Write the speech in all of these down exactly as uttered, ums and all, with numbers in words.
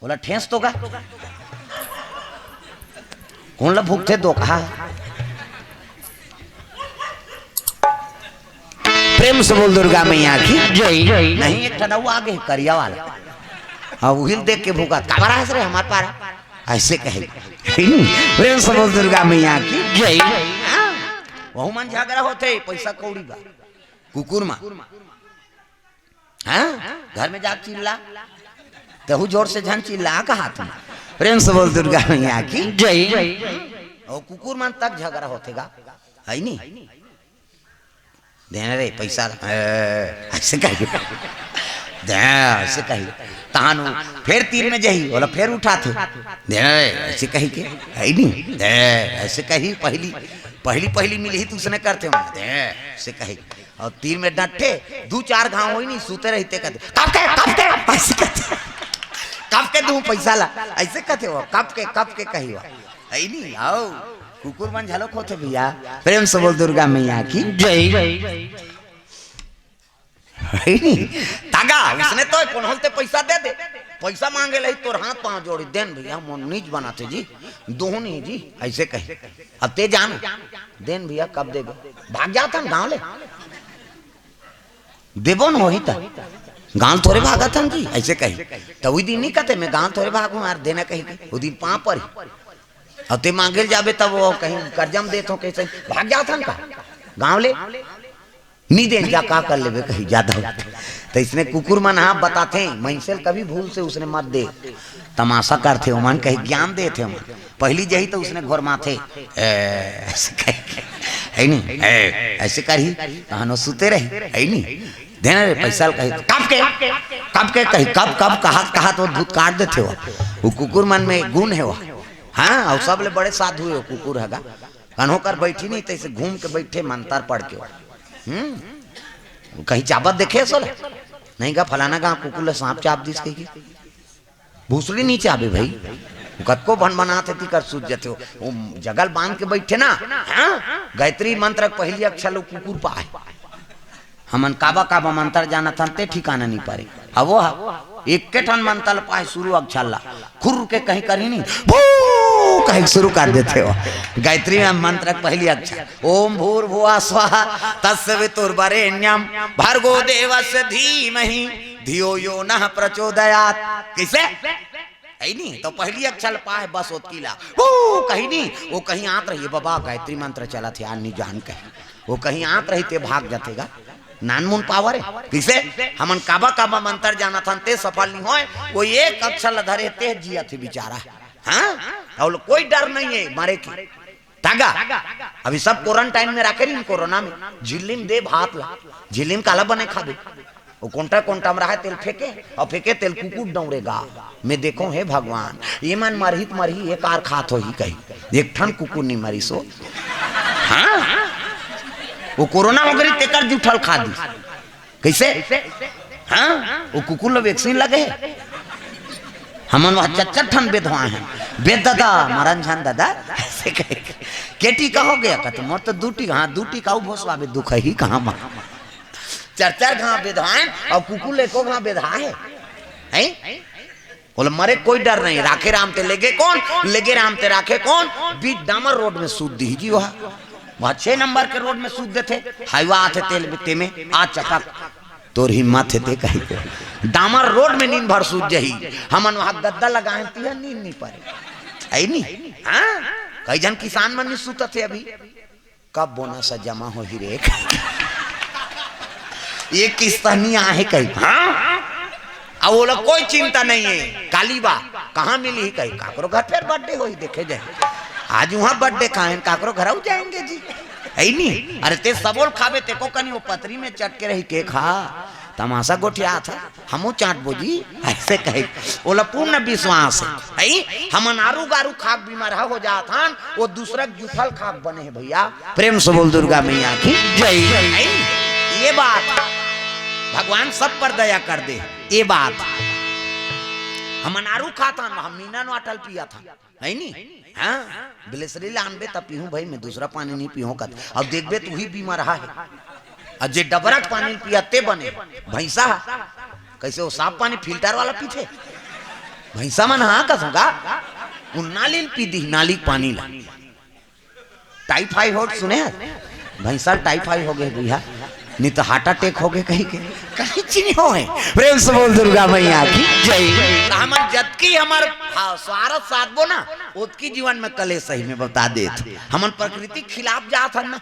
ला ठेस तो गा। कोन ला भूखथे दोखा? प्रेम से बोल दुर्गा मैया की जय। नहीं, एक ठन अउ आगे करिया वाला। हाँ, उहिल देख के भूखा, "काबर आस रे हमार पारा?" ऐसे कहे। प्रेम से बोल दुर्गा मैया की जय। हाँ, वहू मन झगड़ा होथे, पैसा कौड़ी बा। कुकुर मन। हाँ? घर में जाके चिल्ला, तहू जोर से झन चिल्ला, कहा तुम। प्रेम से बोल दुर्गा मैया की जय। और कुकुर मन तक झगड़ा होथे गा, है नी? देना रे पैसा, ए, ऐसे कही। दे, ऐसे कही। तहान वो फेर तीर में जही, बोला फेर उठाथे। दे, ऐसे कही के, है नी? दे, ऐसे कही पहली, पहली, पहली मिली ही तो उसने करथे हम। दे, ऐसे कही। और तीर में डंटे, दू चार घाव होई नी, सूते रहिथे कथे, "कब के, कब के?" ऐसे कथे। "कब के दूं पैसा ला?" ऐसे कथे वो, "कब के, कब के?" कही वो। है नी? आओ, कुकुर मन झलक होथे भैया। प्रेम से बोल दुर्गा मैया की जय। है नी? तागा, उसने तो कोन होलते पैसा दे दे। पैसा मांगे लही तोर हाथ पांव जोड़ी, "देन भैया, मोन नीच बनाथे जी, दोहन ही जी," ऐसे कही। अब ते जान, "देन भैया, कब देबे?" भाग जाथन गांव ले। देबो न होही त। गांव थोरे भागत हन जी, ऐसे कही। त उही दिन नी कथे, "मैं गांव थोरे भागूं यार, देना कही के।" उही दिन पांव परी। अब ते मांगे ल जाबे तब वो कहीं कर्जा में देत हो, कैसे भाग जाथन का गांव ले? नी देन जा, का कर लेबे कही जादा हो। त इसने कुकुर मन हा बताथे, मइनसे ल कभी भूल से उसने मत दे। तमाशा करथे ओमन, कहीं ज्ञान देथे ओमन। पहली जही त उसने घोरमाथे, ए, ऐसे कही, है नी? ए, ऐसे करही, तहन वो सुते रही, है नी? देना रे पैसा ल कही, "कब के, कब के?" कही, कब, कब, कहत, कहत वो भूत काट देथे वो। वो कुकुर मन में गुण हे वो। हाँ, और सबले बड़े साधु हे वो कुकुर हगा। कन्हो कर बैठी नहीं, तैसे घूम के बैठे मंतर पढ़ के वो। हम्म, कहीं चाबत देखे सोला? नहीं गा, फलाना गांव कुकुर ले सांप चाब दिस कही के। भूसड़ी नी चाबे भाई, वो कतको भन बनात हे, तिकर सूझ जथे। वो जगल बांध के बैठे ना, हाँ? गायत्री मंत्र के पहली अक्षर लो कुकुर पाए। हमन काबा काबा मंत्र जानत हन, ते ठिकाना नी परे। अब वो ह-, एक के ठन मंत्र पाए शुरू अक्षर ला, खुर के कहीं करी नी, भू कहीं शुरू कर देथे वो। गायत्री में मंत्र के पहली अक्षर, "ओम भूर्भुवः स्वः तस्य वितुर्वरेण्यं भर्गो देवस्य धीमहि धियो यो नः प्रचोदयात्।" कैसे? है नी? तो पहली अक्षर पाए बस ओतकी ला। वो कहीं नी, वो कहीं आत रही, "बाबा, गायत्री मंत्र चलत हे यार, नी जान कहीं।" वो कहीं आत रही, ते भाग जाथे गा। नानमुन पावर हे। किसे? हमन काबा काबा मंत्र जानत हन, ते सफल नी होय। वो एक अक्षर ला धरे, ते जियत हे बेचारा। हाँ? और कोई डर नहीं हे मरे के। तागा, अभी सब क्वारंटाइन में राखे रहिन, कोरोना में। झिल्ली में दे भात ला, झिल्ली में काला बने खाबे? वो कोंटा कोंटा में रहा, तेल फेंके, और फेंके तेल कुकुर डौड़ेगा। मैं देखो, हे भगवान, ये मन मरही त मरही, एक आर खात होही कही। एक ठन कुकुर नी मरिस वो। हाँ? वो कोरोना हो गई, तेकर जूठल खा दी। कैसे? हाँ? वो कुकुर लो वैक्सीन लगे हे। हमन वहाँ चच्चर ठन बेधवाए हैं। बेद दादा, मरन झन दादा। ऐसे कहे। "के टीका हो गया?" कहते, "मोर तो दू टीका।" "हाँ, दू टीका, वो भोसवा बे दुख ही कहाँ मा?" चार चार घाव बेधाए और कुकुर ले एको घाव बेधा हे। हैं? बोले, "मरे कोई डर नहीं, राखे राम ते लेगे कौन, लेगे राम ते राखे कौन।" बीच डामर रोड में सूत दी जी वहाँ। वहाँ छह नंबर के रोड में सूत देथे, हाईवा आथे तेल में, ते में, आ चपक, तोर हिम्मत हे ते कही के। डामर रोड में नींद भर सूत जही, हमन वहाँ गद्दा लगाए, तिहा नींद नहीं परे। है नी? हाँ? कई झन किसान मन नहीं सूतत हे अभी। कब बोनस जमा होही रे? ये किस्त नहीं आहे कही। हाँ? अब वो लोग कोई चिंता नहीं है। काली बा, कहाँ मिली ही कही? काकरो घर फेर बर्थडे होही, देखे जाए। आज वहाँ बर्थडे खाए, काकरो घर आऊ जाएंगे जी। है नी? अरे ते सबोल खाबे, ते को कनी वो पतरी में चट के रही के खा। तमाशा गोठिया था। हमू चाटबो जी, ऐसे कहे। ओला पूर्ण विश्वास हे। है? हमन आरू गारू खाक बीमार हो जात हन, वो दूसरा के जूठल खाक बने हे भैया। प्रेम से बोल दुर्गा मैया की जय। है? ये बात भगवान सब पर दया कर दे। ये बात हमन आरू खात हन, हम मीना नोटल पियत हन। है नी? हाँ, बिलेसरी लानबे त पीहूं भाई, मैं दूसरा पानी नहीं पीहूं कत। अब देखबे तू ही बीमार हा है। अब जे डबरा के पानी पिया ते बने, भैंसा हा। कैसे वो साफ पानी फिल्टर वाला पीथे? भैंसा मन हा कस होगा, वो नाली ल पी दी, नाली के पानी ला। टाइफाइड सुने हस? भैंसा ल टाइफाइड हो गए भैया, नहीं तो हार्ट अटैक हो गए कहीं के, कहीं चीनी हो है। प्रेम से बोल दुर्गा मैया की जय। तो हमन जतकी हमर, हाँ, स्वार्थ साधबो ना, ओतकी जीवन में कलेश सही में बता देत। हमन प्रकृति के खिलाफ जात हन ना।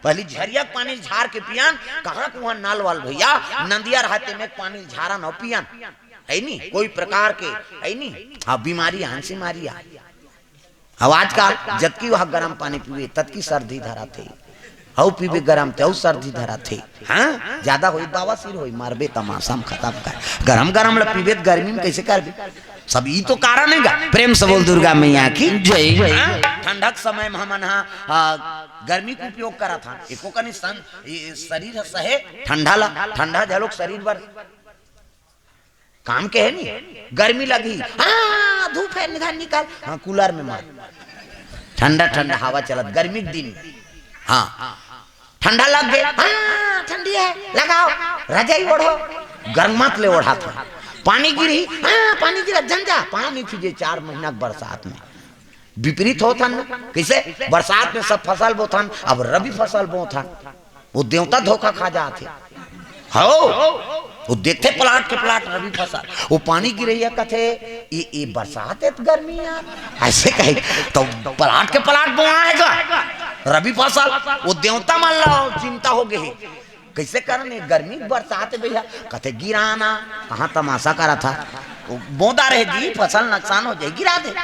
पहली झरिया के पानी झार के पियन, कहाँ कुआं नल वाल भैया, नदिया रहते में पानी झारन अउ पियन, है नी? कोई प्रकार के, है नी? हाँ, बीमारी, हंसी मारी आ। अब आजकल जतकी वह गरम पानी पीबे, ततकी सर्दी धरत हे। हऊ पीबे गरम, ते हऊ सर्दी धरत हे। हाँ, ज्यादा होई, बवासीर होई, मरबे, तमाशा में खत्म कर। गरम गरम ल पीबे, त गर्मी में कैसे करबे? सब ई तो कारण हे गा। प्रेम से बोल दुर्गा मैया की जय। हाँ? ठंडा के समय में हमन हा, आ, गर्मी के उपयोग करत हन। एको कनी सं-, ये शरीर ह सहे ठंडा ला, ठंडा झलोक शरीर बर काम के हे नी। गर्मी लगही, हाँ, धूप हे, निकाल, निकाल, हाँ, कूलर में मार, ठंडा ठंडा हवा चलत, गर्मी के दिन। हाँ, ठंडा लग गए, हाँ, ठंडी हे, लगाओ, रजाई ओढ़ो, गरमात ले ओढ़ात हे। पानी गिरही, हाँ, पानी गिरत, झन जा, पानी पीजे चार महीना के बरसात में। विपरीत होत हन ना। कैसे? बरसात में सब फसल बोथन, अब रबी फसल बोथन, वो देवता धोखा खा जात हे। हव, वो देखथे प्लाट के प्लाट रबी फसल, वो पानी गिरैया कथे, "ये, ये बरसात हे त गर्मी यार," ऐसे कहे। तो प्लाट के प्लाट बोआ हे गा रबी फसल, वो देवता मन ला चिंता हो गए हे। कैसे करन हे, गर्मी के बरसात हे भैया, कथे गिराना, कहाँ तमाशा करत हस, वो बोदा रहे जी, फसल नुकसान हो जाए, गिरा दे।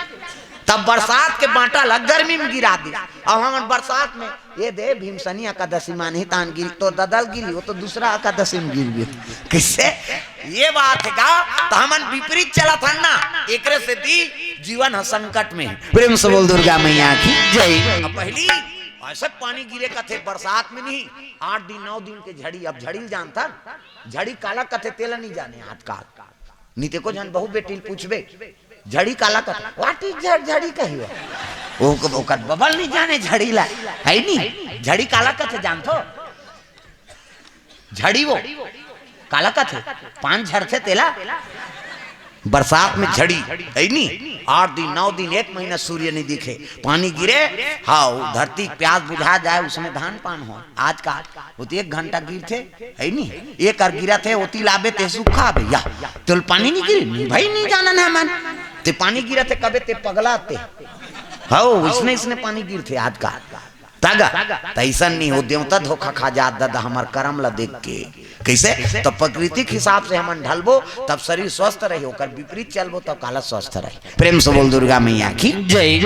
तब बरसात के बांटा ला गर्मी में गिरा दे। अब हमन बरसात में, ये दे भीमसनी एकादशी मानही तान गिरी, तो ददल गिरी, वो तो दूसरा एकादशी में गिर गए। किससे? ये बात हे गा, तो हमन विपरीत चलत हन ना, एकरे सेती जीवन ह संकट में हे। प्रेम से बोल दुर्गा मैया की जय। अब पहली ऐसे पानी गिरे कथे बरसात में नहीं, आठ दिन नौ दिन के झड़ी, अब झड़ी ल जानथन? झड़ी काला कथे तेला नहीं जाने आजकल। नहीं ते को झन बहू बेटी ल पूछबे, "झड़ी काला कथे?" "What is झड़-, झड़ी कही हो?" वो, ओकर बबल नहीं जाने झड़ी ला, है नी? झड़ी काला कथे जानथो? झड़ी वो काला कथे? पान झरथे तेला? बरसात में झड़ी, है नी? आठ दिन, नौ दिन, एक महीना सूर्य नहीं दिखे, पानी गिरे, हाँ, वो धरती के प्यास बुझा जाए, उसमें धान पान हो। आजकल वो तो एक घंटा गिरथे, है नी? एक अर गिरत हे, ओती लाबे ते सूखा बे, या, तोल पानी नहीं गिरे? नहीं भाई, नहीं जानन हमन। ते पानी गिरत हे, कबे ते पगला ते। हव, इसने, इसने पानी गिरथे आजकल। तगा, तैसन नहीं हो, देवता धोखा खा जात दादा, हमर करम ला देख के। कैसे? तो प्रकृति के हिसाब से हमन ढलबो, तब शरीर स्वस्थ रही, ओकर विपरीत चलबो, तब काला स्वस्थ रही। प्रेम से बोल दुर्गा मैया की जय।